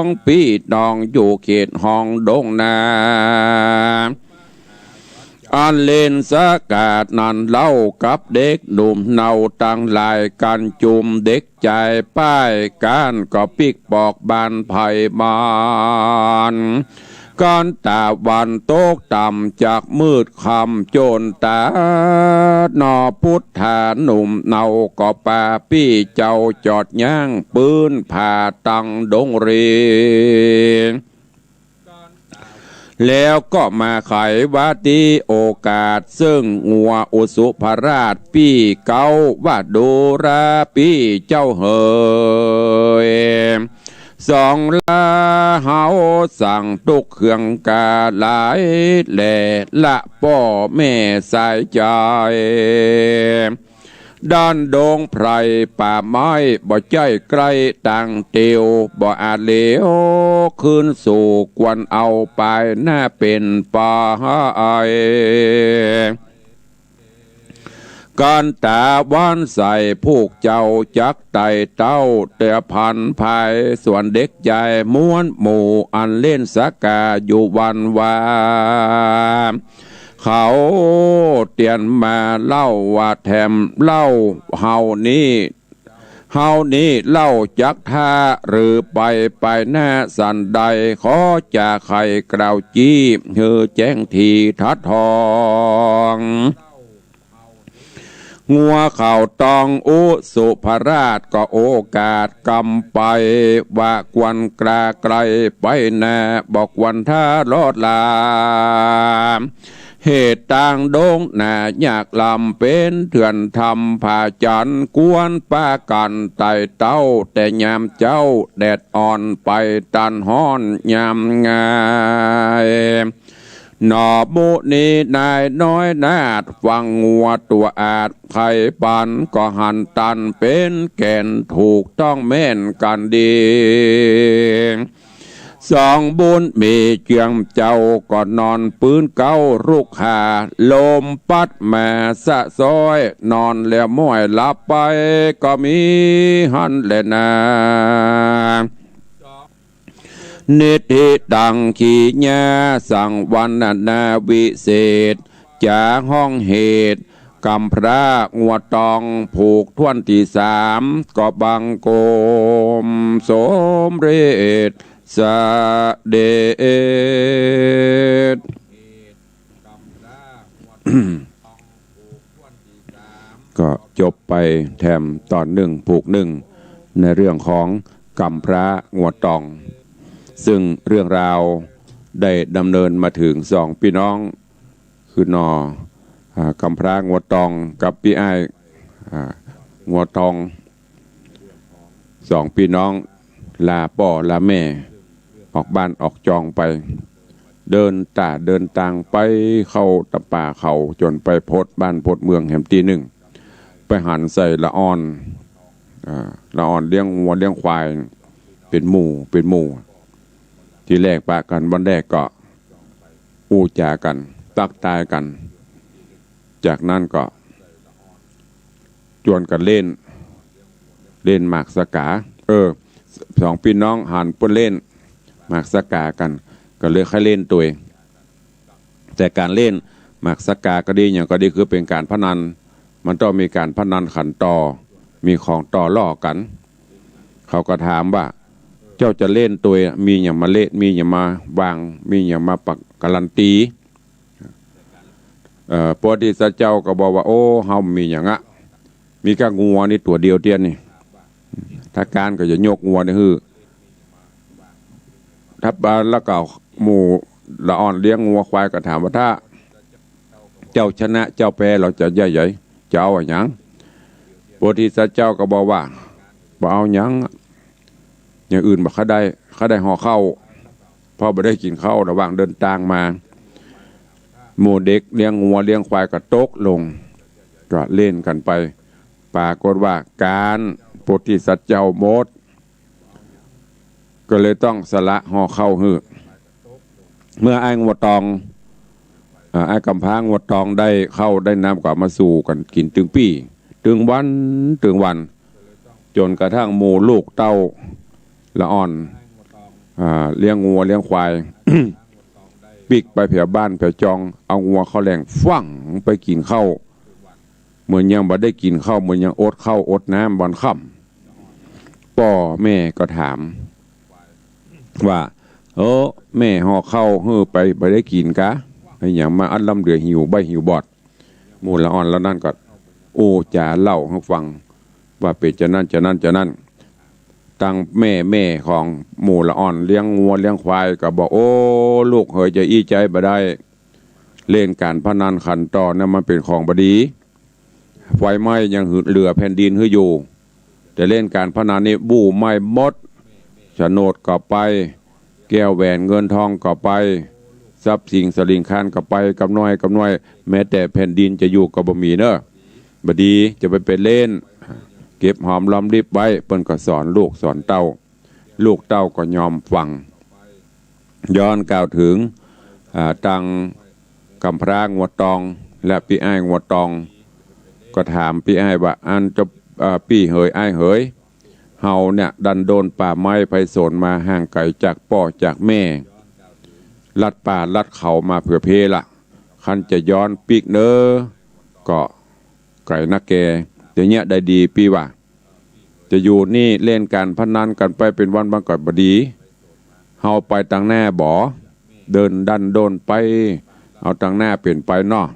งปี้น้องอยู่เขตห้องดงนา อันเล่นสะกาดนั้นเล่ากับเด็กหนุ่มเนาตังหลาย กั๋นจุมเด็ก ใจ๋ป้ายก้านก็ปิ๊กปอกบ้านไผ่บ้าน ก้อนต๋าวันตกต่ำจากมืดค่ำโจนต๋า หนอปุทธาหนุ่มเนาก็ปาปี้เจ้าจอดย่างปื๊นผ่าตังดงเร แล้วก็มาไขว่าตี้โอกาส เซิ่งงัวอุสุภราชปี้เก๊าว่า ดูราปี้เจ้าเหย สองลาเฮาสั่งตุ๊กเครื่องกาหลาย แหล่ละป้อแม่สายใจ๋ ด้านดงไพรป่าไม้ บ่ใจ้ใก้ตางเตียว บ่อาจเหลียวคืนสู่ ควรเอาปายหน้าเป๋นปาย ก้อนต๋าวันใสผู้เจ้าจักไต่เต้า แต่ผันภายส่วนเด็กใจ๋มวลหมู่ อันเล่นสะกาอยู่วันวา เขาเตียนมาเล่าว่าแถมเล่าเฮานี้ เฮานี้เล่าจักถ้าหรือไป ไปหน้าสันใด ขอจะไขกล่าวจี้ หื้อแจ้งถี่ทัดทอง งัวเขาตองอุสุภราชก็โอกาสกำไป ว่าควรกล้าไกลไปหน้า บ่ควรท้ารอดลา เหตุตางดงหนายากลำเป๋นเถื่อนทำผาจันทร์ ควรปากั๋นไต่เต้าแต่ยามเจ๊า แดดอ่อนไปตันฮ้อนยามงาย หนอมุนีนายน้อยนาฏ ฟังงัวตั๋วอาจไขปัน ก็หันตันเป๋นแก่นถูกต้องแม่นกั๋นดี สองบุญมีเจื้องเจ้า ก็นอนปื๊นเก๊าลุกหา ลมปั๊ดมาสะซ้อย นอนแล้วม้อยหลับไป ก็มีหั้นแหละนา นิทธิตังขีญา สังวรรณนาวิเศษ จ๋าฮ้องเหตุ กำพร้างัวตอง ผูกถ้วนตี้สาม ก็บังคมสมเร็จเสด็จ ก็จบไปแถมต๋อนนึ่งผูกนึ่ง ในเรื่องของกำพร้างัวตอง ซึ่งเรื่องราวได้ดำเนินมาเถิงสองปี้น้อง คือหน่อ อ่า กำพร้างัวตองกับปี้อ้าย อ่า งัวตอง สองปี้น้องลาป้อลาแม่ออกบ้านออกจองไป เดินต๋าเดินตางไปเข้าต๋ามป่าเขาจ๋นไปปดบ้านปดเมืองแหมตี้นึ่ง ไปหันใส่ละอ่อน อ่า ละอ่อนเลี้ยงงัวเลี้ยงควายเป๋นหมู่เป๋นหมู่ ทีแรกปะกั๋นวันแรกก็อู้จ๋ากั๋น ตั๊กตายกั๋น จากนั้นก็ จวนกั๋นเล่น เล่นหมากสะก๋า เออ สองปี้น้องหันเปิ้นเล่นหมากสะก๋ากั๋น ก็เลยใค่เล่นตวย แต่ก๋านเล่นหมากสะก๋าก็ดีหยังก็ดี คือเป๋นก๋านพนัน มันต้องมีก๋านพนันขันต่อ มีของต่อล่อกั๋น เขาก็ถามว่า เจ้าจะเล่นตวย มีหยังมาเล่น มีหยังมาวาง มีหยังมาปะการันตี เอ่อ โพธิสัตว์เจ้าก็บอกว่า โอ้ เฮาบ่มีหยังอะ มีก้างัวนี่ตั๋วเดียวเตี้ยนี่ ถ้าก้านก็จะยกงัวนี่หื้อ ถ้าปะ แล้วก็หมู่ละอ่อนเลี้ยงงัวควายก็ถามว่า ถ้าเจ้าชนะเจ้าแพ้ เฮาจะเยียะใย จะเอาอะหยัง โพธิสัตว์เจ้าก็บอกว่า บ่เอาหยัง อย่างอื่นบ่ ข้าได้ ข้าได้ห่อข้าว เพราะบ่ได้กิ๋นข้าวระหว่างเดินตางมา หมู่เด็กเลี้ยงงัวเลี้ยงควายก็ตกลง ก็เล่นกั๋นไป ปรากฏว่าก้านโพธิสัตว์เจ้าหมด ก็เลยต้องสละห่อข้าวหื้อ เมื่ออ้ายงัวตอง อ่า อ้ายกำพร้างัวตองได้ข้าวได้น้ำก็เอามาสู่กั๋นกิ๋นตึงปี้ ตึงวัน ตึงวัน จ๋นกระทั่งหมู่ลูกเต้าละอ่อน อ่า เลี้ยงงัวเลี้ยงควาย ปิ๊กไปแผวบ้านแผวจอง เอางัวเข้าแหล่งฟั่งไปกิ๋นข้าว เหมือนยังบ่ได้กิ๋นข้าว เหมือนยังอดข้าวอดน้ำบ่อนค่ำ ป้อแม่ก็ถามว่า เออ แม่ห่อข้าวหื้อไป บ่ได้กิ๋นกา อะหยังมาอั้นล้ำเหลือ หิวใบ้หิวบอด หมู่ละอ่อนเหล่านั้นก็อู้จ๋าเล่าหื้อฟัง ว่าเป๋นจานั้นจานั้นจานั้น ตังแม่แม่ของหมู่ละอ่อนเลี้ยงงัวเลี้ยงควายก็บอก โอ้ ลูกเหย จะอี้ใจ๊บ่ได้ เล่นก๋านพนันขันต่อเนี่ยมันเป๋นของบ่ดี ไฟไหม้ยังเหลือแผ่นดินหื้ออยู่ แต่เล่นก๋านพนันนี่บู้ไหม้หมด โฉนดก็ไป แก้วแหวนเงินทองก็ไป ทรัพย์สินสะหลิงคารก็ไป กำน้อยกำน้อย แม้แต่แผ่นดินจะอยู่ก็บ่มีเน่อ บ่ดี จะไปเป๋นเล่น เก็บหอมรอมริบไว้ เปิ้นก็สอนลูกสอนเต้า ลูกเต้าก็ยอมฟัง ย้อนกล่าวเถิง อ่า ตังกำพร้างัวตอง และปี้อ้ายงัวตอง ก็ถามปี้อ้ายว่า อันเจ้า อ่า ปี้เหย อ้ายเหย เฮาเนี่ยดันด้นป่าไม้ไพศาลมาห่างไก๋จากป้อจากแม่ ลัดป่าลัดเขามาเผื่อเพละ คันจะย้อนปิ๊กเน่อ ก็ไก๋นักแก แต่เยียะได้ดีปี้ว่า จะอยู่นี่เล่นก๋านพนันกั๋นไปเป๋นวันๆ ก็บ่ดี เฮาไปตังหน้าบ่ เดินดันด้นไป เอาตังหน้าเป๋นไปเนาะ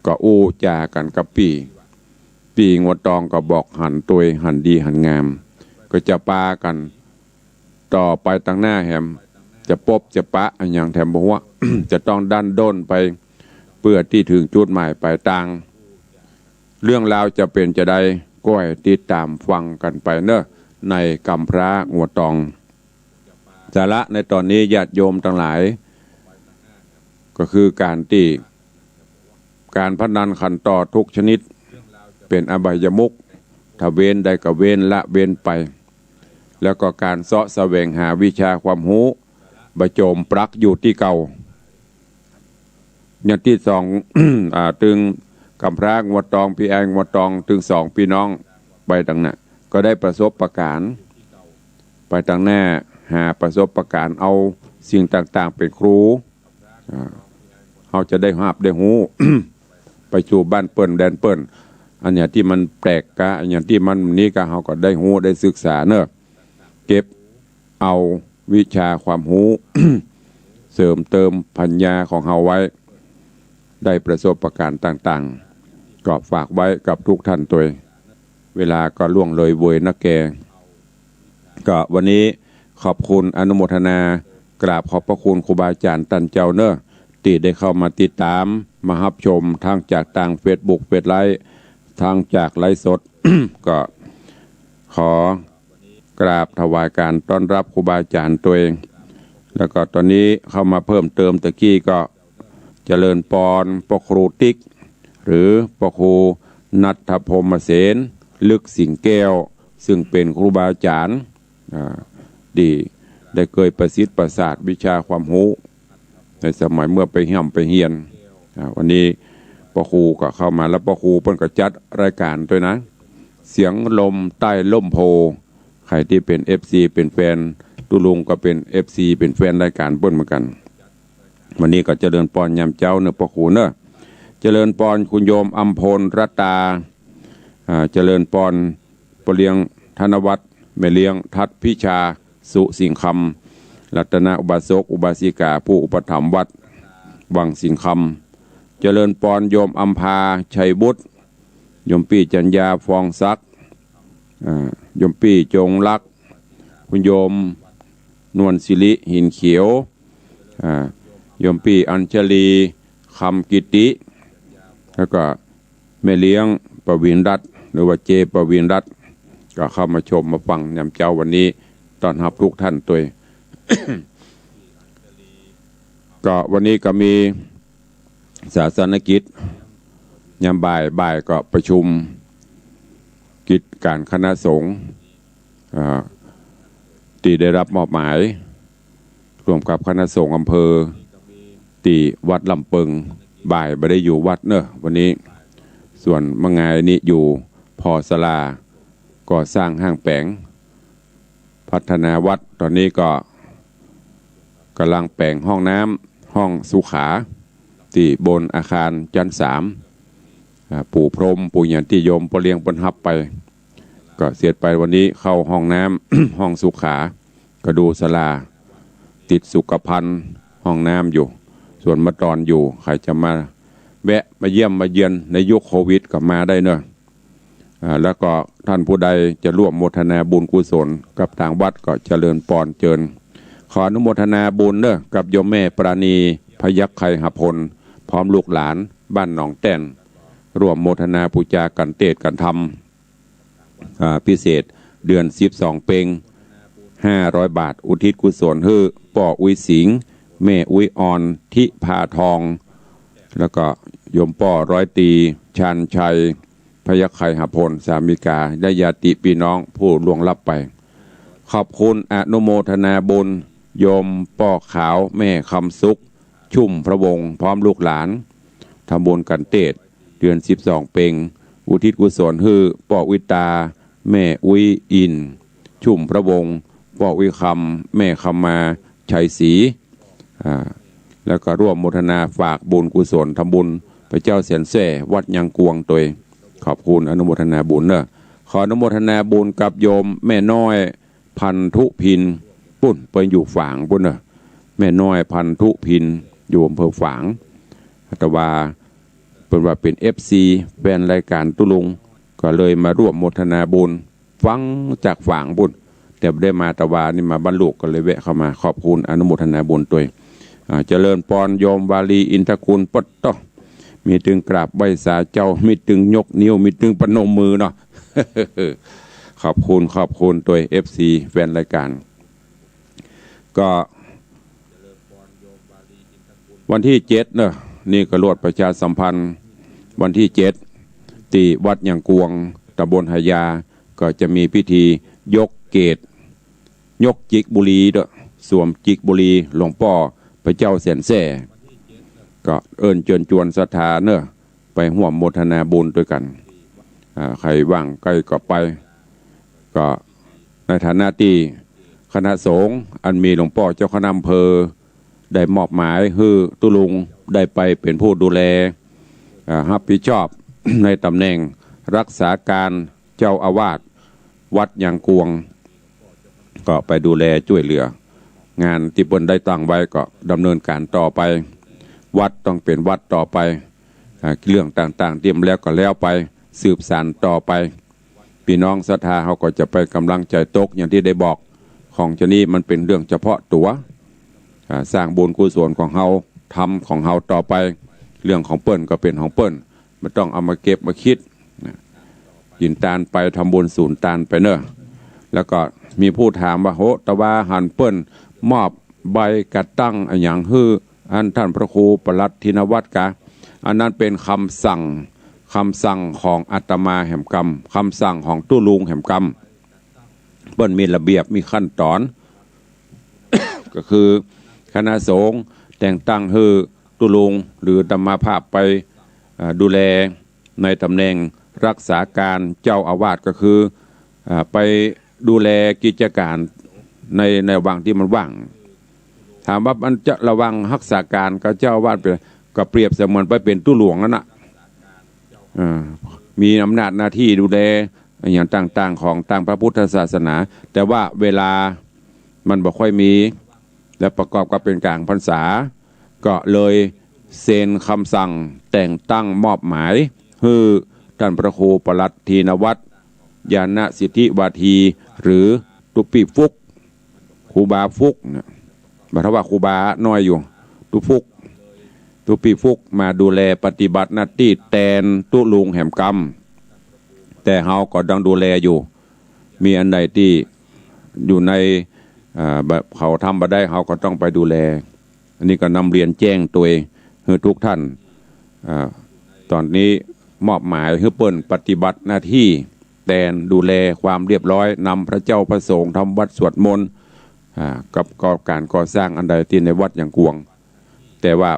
ก็อู้จ๋ากั๋นกับปี้ ปี้งัวตองก็บอกหันตวย หันดีหันงาม ก็จะปากั๋นต่อไปตังหน้าแหม จะปบจะปะอะหยังแถมบ่ฮู้ จะต้องดันด้นไป เปื้อตี้เถิงจุดหมายปลายตาง เรื่องราวจะเป๋นจาใด ก็ให้ติดต๋ามฟังกั๋นไปเน่อ ในกำพร้างัวตอง สาระในต๋อนนี้ญาติโยมตังหลาย ก็คือก๋านตี้ ก๋านพนันขันต่อทุกชนิด เป๋นอบายมุข ถ้าเว้นได้ก็เว้น ละเว้นไป แล้วก็ก๋านเซาะแสวงหาวิชาความฮู้ บ่จมปลักอยู่ตี้เก่า อย่างตี้สอง อ่า ตึงกำพร้างัวตอง ปี้อ้ายงัวตอง ตึงสองปี้น้อง ไปตังหน้า ก็ได้ประสบการณ์ ไปตังหน้า หาประสบการณ์ เอาสิ่งต่างๆ เป๋นครู อ่า เฮาจะได้ฮับได้ฮู้ ไปสู่บ้านเปิ้นแดนเปิ้น อันเนี้ยตี้มันแปลกกา อันเนี้ยตี้มันนี่กา เฮาก็ได้ฮู้ได้ศึกษาเน่อ เก็บเอาวิชาความฮู้ เสริมเติมปัญญาของเฮาไว้ ได้ประสบการณ์ต่างๆ ก็ฝากไว้กับทุกท่านตวย เวลาก็ล่วงเลยเวยนักแก ก็วันนี้ ขอบคุณอนุโมทนา กราบขอบพระคุณครูบาอาจ๋ารย์ต้านเจ้าเน่อ ตี้ได้เข้ามาติดต๋าม มาฮับชม ตึงจากตางเฟซบุ๊ก เฟซไลฟ์ ตึงจากไลฟ์สด ก็ขอกราบถวายก๋านต้อนฮับครูบาอาจ๋ารย์ตวย แล้วก็ต๋อนนี้เข้ามาเพิ่มเติมตะกี้ก็ เจริญปอน ป้อครูติ๊ก หรือป้อครูณัฐพรหมเสน ลึกสิงห์แก้ว ซึ่งเป๋นครูบาอาจ๋ารย์ อ่า ตี้ได้เกยประสิทธิ์ประสาทวิชาความฮู้ ในสมัยเมื่อไปฮ่ำไปเฮียน อ่า วันนี้ป้อครูก็เข้ามา แล้วป้อครูเปิ้นก็จัดรายการตวยนะ เสียงลมใต้ล่มโพธิ์ ใผตี้เป๋นเอฟซี เป๋นแฟนตุ๊ลุงก็เป๋นเอฟซี เป๋นแฟนรายการเปิ้นเหมือนกั๋น วันนี้ก็เจริญปอนยามเจ๊าเน่อป้อครูเน่อ เจริญปอนคุณโยมอำพลรัตตา อ่า เจริญปอนป้อเลี้ยงธนวัฒน์ แม่เลี้ยงทัศน์พิชา สุสิงห์คำ รัตนอุบาสกอุบาสิกา ผู้อุปถัมภ์วัดวังสิงห์คำ เจริญปอนโยมอำภา ชัยวุฒิ โยมปี้จัญญา ฟองศักดิ์ อ่า โยมปี้จงรัก คุณโยมนวลศิริ หินเขียว อ่า โยมปี้อัญชลี คำกิติ แล้วก็แม่เลี้ยงประวินรัตน์ หรือว่าเจประวินรัตน์ ก็เข้ามาชมมาฟังยามเจ๊าวันนี้ ต้อนฮับทุกท่านตวย ก็วันนี้ก็มีศาสนกิจ ยามบ่าย บ่ายก็ประชุมกิจก๋านคณะสงฆ์ อ่า ตี้ได้ฮับมอบหมาย ร่วมกับคณะสงฆ์อำเภอ ตี้วัดลำเปิง บ่ายบ่ได้อยู่วัดเน่อวันนี้ ส่วนเมื่องายนี้อยู่ ผ ศาลา ก่อสร้างห้างแป๋ง พัฒนาวัด ต๋อนนี้ก็ก่ำลังแป๋งห้องน้ำ ห้องสุขา ตี้บนอาคารจั๊นสาม อ่า ปูพรม ปูหยังตี้โยมป้อเลี้ยงเปิ้นฮับไป ก็เสร็จไปวันนี้เข้าห้องน้ำ ห้องสุขา ก็ดูศาลา ติดสุขภัณฑ์ห้องน้ำอยู่ ส่วนเมื่อตอนอยู่ ใผจะมาแวะมาเยี่ยมมาเยียนในยุคโควิดก็มาได้เน่อ อ่า แล้วก็ต้านผู้ใดจะร่วมโมทนาบุญกุศลกับตางวัดก็เจริญปอนเจิญ ขออนุโมทนาบุญเน่อ กับโยมแม่ปราณี พยัคฆ์ไคหพล พร้อมลูกหลาน บ้านหนองแต้น ร่วมโมทนาปู๋จากัณฑ์เตศน์กัณฑ์ธรรม อ่า พิเศษ เดือนสิบสองเป็ง ห้าร้อยบาท อุทิศกุศลหื้อป้ออุ๊ยสิงห์ แม่อุ๊ยอ่อน ทิพาทอง แล้วก็โยมป้อร้อยตรี ชาญชัย พยัคฆ์ไคหพล สามิกา และญาติปี้น้องผู้ล่วงลับไป ขอบคุณอนุโมทนาบุญ โยมป้อขาว แม่คำสุข ชุ่มพระวงศ์ พร้อมลูกหลาน ทำบุญกัณฑ์เตศน์ เดือนสิบสองเป็ง อุทิศกุศลหื้อป้ออุ๊ยตา แม่อุ๊ยอิน ชุ่มพระวงศ์ ป้ออุ๊ยคำ แม่คำมา ชัยศรี อ่า แล้วก็ร่วมโมทนาฝากบุญกุศลทำบุญพระเจ้าแสนแสร่ วัดยางกวงตวย ขอบคุณอนุโมทนาบุญเน่อ ขออนุโมทนาบุญกับโยมแม่น้อย พันธุพิน ปุ้น เปิ้นอยู่ฝางปุ้นเน่อ แม่น้อย พันธุพิน อยู่อำเภอฝาง แต่ว่าเปิ้นว่าเป๋นเอฟซี แฟนรายการตุ๊ลุง ก็เลยมาร่วมโมทนาบุญ ฟังจากฝางปุ้น แต่บ่ได้มาตะวา นี่มาบ้านลูก ก็เลยแวะเข้ามา ขอบคุณอนุโมทนาบุญตวย อ่า เจริญปอนโยมวาลีอินทกุล ปะต๊อ มีตึงกราบไหว้สาเจ้า มีตึงยกนิ้ว มีตึงประนมมือเนาะ ขอบคุณ ขอบคุณตวย เอฟซี แฟนรายการ ก็วันตี้เจ็ดเนาะ นี่ก็ลวดประชาสัมพันธ์ วันตี้เจ็ด ตี้วัดยางกวง ตำบลหายา ก็จะมีพิธียกเกศ ยกจิกบุหรี่เนาะ สวมจิกบุหรี่หลวงป้อพระเจ้าแสนแสร่ ก็เอิ้นเจิญจวนศรัทธาเนาะ ไปฮ่วมโมทนาบุญตวยกั๋น อ่า ใผว่างใก้ก็ไป ก็ในฐานะตี้คณะสงฆ์อันมีหลวงป้อเจ้าคณะอำเภอ ได้มอบหมายหื้อตุ๊ลุงได้ไปเป๋นผู้ดูแล อ่า ฮับผิดชอบ ในต๋ำแหน่งรักษาก๋านเจ้าอาวาสวัดยางกวง ก็ไปดูแลจ้วยเหลือ งานตี้เปิ้นได้ตั้งไว้ก็ดำเนินก๋านต่อไป วัดต้องเป๋นวัดต่อไป อ่า เรื่องต่างๆ ตี้มันแล้วก็แล้วไป สืบสานต่อไป ปี้น้องศรัทธาเฮาก็จะไปก๋ำลังใจ๋ตก อย่างตี้ได้บอก ของจานี้มันเป๋นเรื่องเฉพาะตั๋ว อ่า สร้างบุญกุศลของเฮา ธรรมของเฮาต่อไป เรื่องของเปิ้นก็เป๋นของเปิ้น บ่ต้องเอามาเก็บมาคิดนะ กิ๋นตานไป ทำบุญสูญตานไปเน่อ แล้วก็มีผู้ถามว่า โห ตะวาหันเปิ้นมอบใบกระตั้งอะหยังหื้ออันต้านพระครูปรัตน์ธินวัตรกา อันนั้นเป๋นกำสั่ง กำสั่งของอาตมาแหมกำ กำสั่งของตุ๊ลุงแหมกำ เปิ้นมีระเบียบ มีขั้นต๋อน ก็คือคณะสงฆ์แต่งตั้งหื้อตุ๊ลุงหรืออาตมาภาพไป เอ่อ ดูแลในต๋ำแหน่งรักษาการเจ้าอาวาส ก็คือ เอ่อ ไปดูแลกิจก๋านใน ในระหว่างตี้มันว่าง ถามว่ามันจะระหว่างรักษาการกับเจ้าอาวาสเป๋น ก็เปรียบเสมือนไปเป๋นตุ๊หลวงนั่นน่ะ เอ่อ มีอำนาจหน้าตี้ดูแลอะหยังต่างๆ ของตางพระพุทธศาสนา แต่ว่าเวลามันบ่ค่อยมี และประกอบกับเป๋นก๋างพรรษา ก็เลยเซ็นกำสั่งแต่งตั้งมอบหมายหื้อต้านพระครูปรัตน์ธินวัตร ญาณสิทธิวาที หรือตุ๊ปี้ฟุก ครูบาฟุกเนี่ย บ่าถ้าว่าครูบาน้อยอยู่ ตุ๊ฟุก ตุ๊ปี้ฟุกมาดูแลปฏิบัติหน้าตี้แตนตุ๊ลุงแหมกำ แต่เฮาก็ต้องดูแลอยู่ มีอันใดตี้อยู่ใน อ่า แบบเขาทำบ่ได้ เฮาก็ต้องไปดูแล อันนี้ก็นำเรียนแจ้งตวยหื้อทุกท่าน อ่า ต๋อนนี้มอบหมายหื้อเปิ้นปฏิบัติหน้าตี้แตนดูแลความเรียบร้อย นำพระเจ้าพระสงฆ์ทำวัตรสวดมนต์ อ่า กับ กับก๋านก่อสร้างอันใดตี้ในวัดหยังกวง แต่ว่า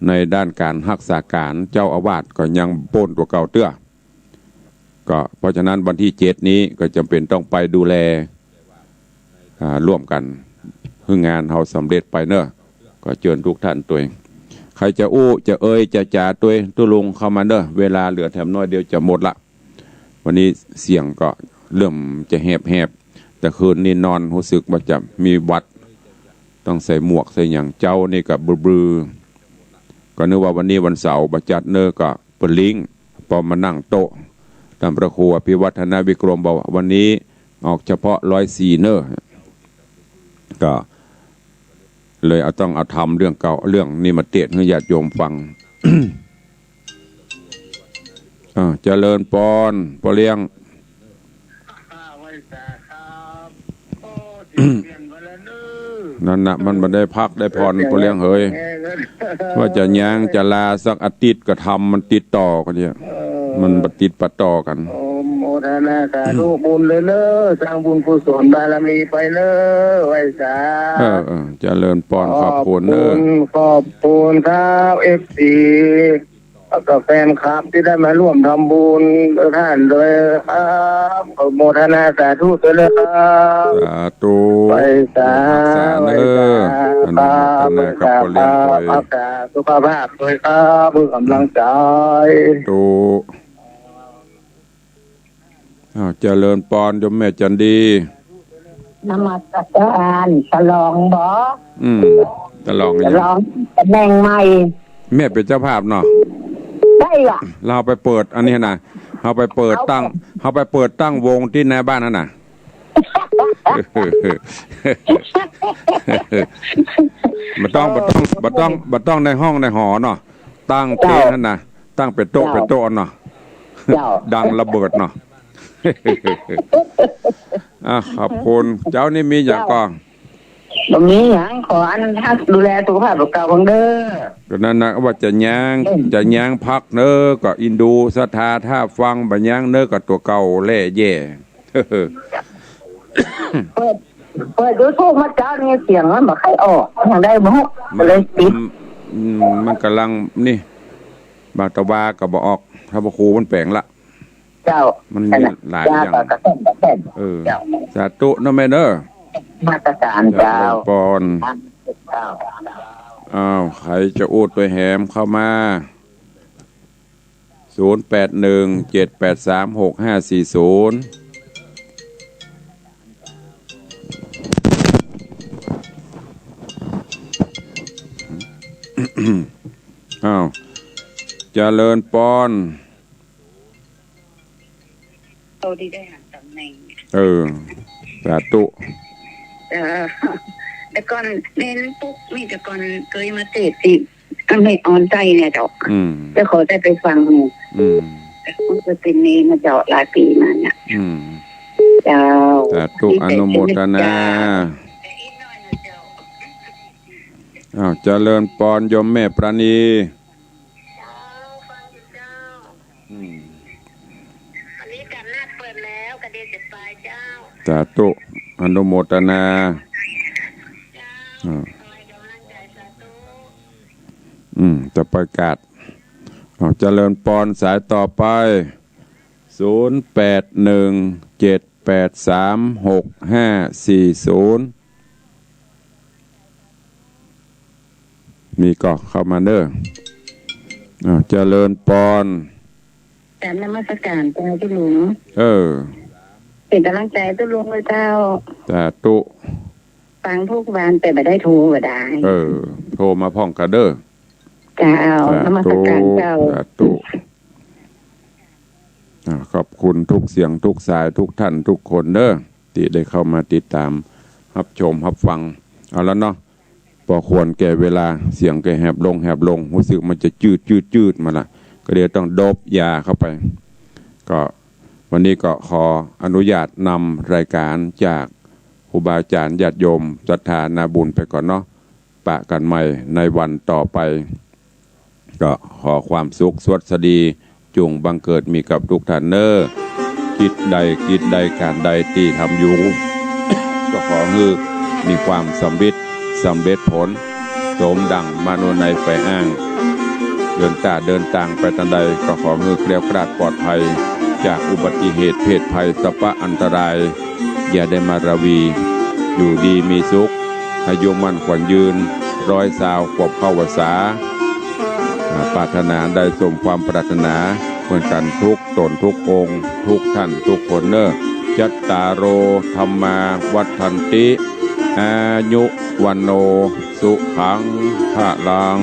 ในด้านก๋านรักษาก๋านเจ้าอาวาสก็ยังบ่ป๊นตั๋วเก่าเตื้อ ก็เพราะฉะนั้นวันตี้เจ็ดนี้ก็จ๋ำเป๋นต้องไปดูแล อ่า ร่วมกั๋นหื้องานเฮาสำเร็จไปเน่อ ก็เจิญทุกท่านตวย ใผจะอู้จะเอ่ยจะจ๋าตวยตุ๊ลุงเข้ามาเน่อ เวลาเหลือแถมน้อยเดียวจะหมดละ วันนี้เสียงก็เริ่มจะแหบๆ แต่คืนนี้นอนฮู้สึกว่าจะมีหวัด ต้องใส่หมวกใส่หยัง เจ๊านี่ก็บลือๆ ก็นึกว่าวันนี้วันเสาร์บ่จัดเน่อ ก็เปิ้นลิงก์ ปอมานั่งโต๊ะ ต้านพระครูอภิวัฒนวิกรมบอกว่าวันนี้ออกเฉพาะร้อยสี่เน่อ ก็เลยเอา ต้องเอาธรรมเรื่องเก่า เรื่องนี้มาเตศน์หื้อญาติโยมฟัง อ่า เจริญปอน ป้อเลี้ยง ไหว้สาครับ โอ้ สิบเดือนมาแล้วเนอะ นั่นน่ะ มันบ่ได้พักได้ผ่อน ป้อเลี้ยงเหย ว่าจะย้างจะลาสักอาทิตย์ก็ธรรมมันติดต่อกั๋นเนี่ย เออ มันบ่ติดบ่ต่อกั๋น โอ้ โมทนาสาธุบุญเลยเนอะ สร้างบุญกุศลบารมีไปเนอะ ไหว้สา เออ เออ เจริญปอน ขอบคุณเนอะ ขอบคุณ ขอบคุณครับ เอฟซี แล้วก็แฟนคลับตี้ได้มาร่วมทำบุญด้วยท่านด้วยครับ ขอโมทนาสาธุด้วยนะครับ สาธุ ไหว้สา ไหว้สาเนอะ ไหว้สา อนุโมทนากับป้อเลี้ยงตวย รักษาสุขภาพด้วยครับ เพื่อกำลังใจ สาธุ อ้าว เจริญปอน โยมแม่จันดี นมัสการ ฉลองบ่ อืม ฉลอง ฉลองตำแหน่งใหม่ แม่เป๋นเจ้าภาพเนาะ ได้ล่ะ เฮาไปเปิดอันนี้นะ เฮาไปเปิดตั้ง เฮาไปเปิดตั้งวงตี้หน้าบ้านหั้นน่ะ บ่ต้อง บ่ต้อง บ่ต้อง บ่ต้องในห้องในหอเนาะ ตั้งเตนหั้นน่ะ ตั้งเป๋นโต๊ะ เจ้า เป๋นโต๊ะเนาะ เจ้า ดังระเบิดเนาะ อ่ะ ขอบคุณ เจ๊านี่มีหยังก่อ บ่มีหยัง ขออันฮักดูแลสุขภาพตั๋วเก่าเด้อ ก็นั่นน่ะ ว่าจะย้าง อืม จะย้างพักเนอะ ก็อินดูศรัทธาถ้าฟังบ่ย้างเนอะ ก็ตั๋วเก่าแหละแย่ เปิด เปิดยูทูบมาเจ๊านี่เสียงมันบ่ค่อยออก ยังได้บ่ มัน เลยปิด อืม มันก่ำลังนี่ บางตะวาก็บ่ออก ถ้าพระครูมันแป๋งละ เจ้า มันมี นั่นน่ะ หลายอย่าง เจ้าก็แซ่บ เออ เจ้า สาธุเนาะแม่เนาะ นมัสการเจ้า เจริญปอน เจ้า อ้าว ใผจะอู้ตวยแหมเข้ามา ศูนย์แปดหนึ่ง เจ็ดแปดสาม หกห้าสี่ศูนย์ อ้าว เจริญปอน โตดีได้หันตำแหน่ง เออ สาธุ เออ แต่ก่อนเน้นปุ๊กนี่ แต่ก่อนเกยมาเตะสิ แม่ออนใต้เนี่ยเจ้า อืม แต่ขอได้ไปฟัง อืม มันจะเป็นเนนนะเจ้า หลายปี๋มาเนี่ย อืม เจ้า สาธุ อนุโมทนา อ้าว เจริญปอนโยมแม่ปราณี อืม วันนี้จัดหน้าเปิดแล้ว กระเดียจะไปเจ้า สาธุ อนุโมทนา อ่า อืม จะประกาศ อ้าว เจริญปอน สายต่อไป ศูนย์แปดหนึ่ง เจ็ดแปดสาม หกห้าสี่ศูนย์ มีก่อ เข้ามาเน้อ อ้าว เจริญปอน กราบนมัสการเจ้าตุ๊ลุง เออ เป๋นก๋ำลังใจ๋ตุ๊ลุงเลยเจ้า สาธุ ฟังกู้วัน แต่บ่ได้โทรบ่ได้ เออ โทรมาพ่องกาเน้อ เจ้า สาธุ นมัสการเจ้า สาธุ อ่า ขอบคุณกู้เสียงกู้สายกู้ต้านกู้คนเน้อ ตี้ได้เข้ามาติดต๋าม ฮับชม ฮับฟัง เอาละเนาะ ปอควรแก่เวลา เสียงก็แหบลง แหบลง ฮู้สึกมันจะจืด จืด จืดมาละ ก็เลยต้องดบยาเข้าไป ก็วันนี้ก็ขออนุญาตนำรายการจากครูบาอาจ๋ารย์ญาติโยมศรัทธานาบุญไปก่อนเนาะ ปะกั๋นใหม่ในวันต่อไป ก็ขอความสุขสวัสดี จุ่งบังเกิดมีกับกู้ต้านเน้อ กิจใดกิจใดก๋านใดตี้ทำอยู่ ก็ขอหื้อมีความสำริดสำเร็จผล สมดั่งมโนในใฝ่อ้าง เดินต้าเดินตางไปตางใด ก็ขอหื้อแคล้วคลาดปลอดภัย จากอุบัติเหตุเพศภัยสัพพะอันตราย อย่าได้มาราวี อยู่ดีมีสุข อายุมั่นขวัญยืน ร้อยซาวขวบเข้าพรรษา อ่า ปรารถนาได้สมความปรารถนาเหมือนกั๋นกู้ต๋นกู้องค์กู้ต้านกู้คนเน้อ จัตตาโร ธัมมา วัฑฒันติ อายุ วัณโณ สุขัง พลัง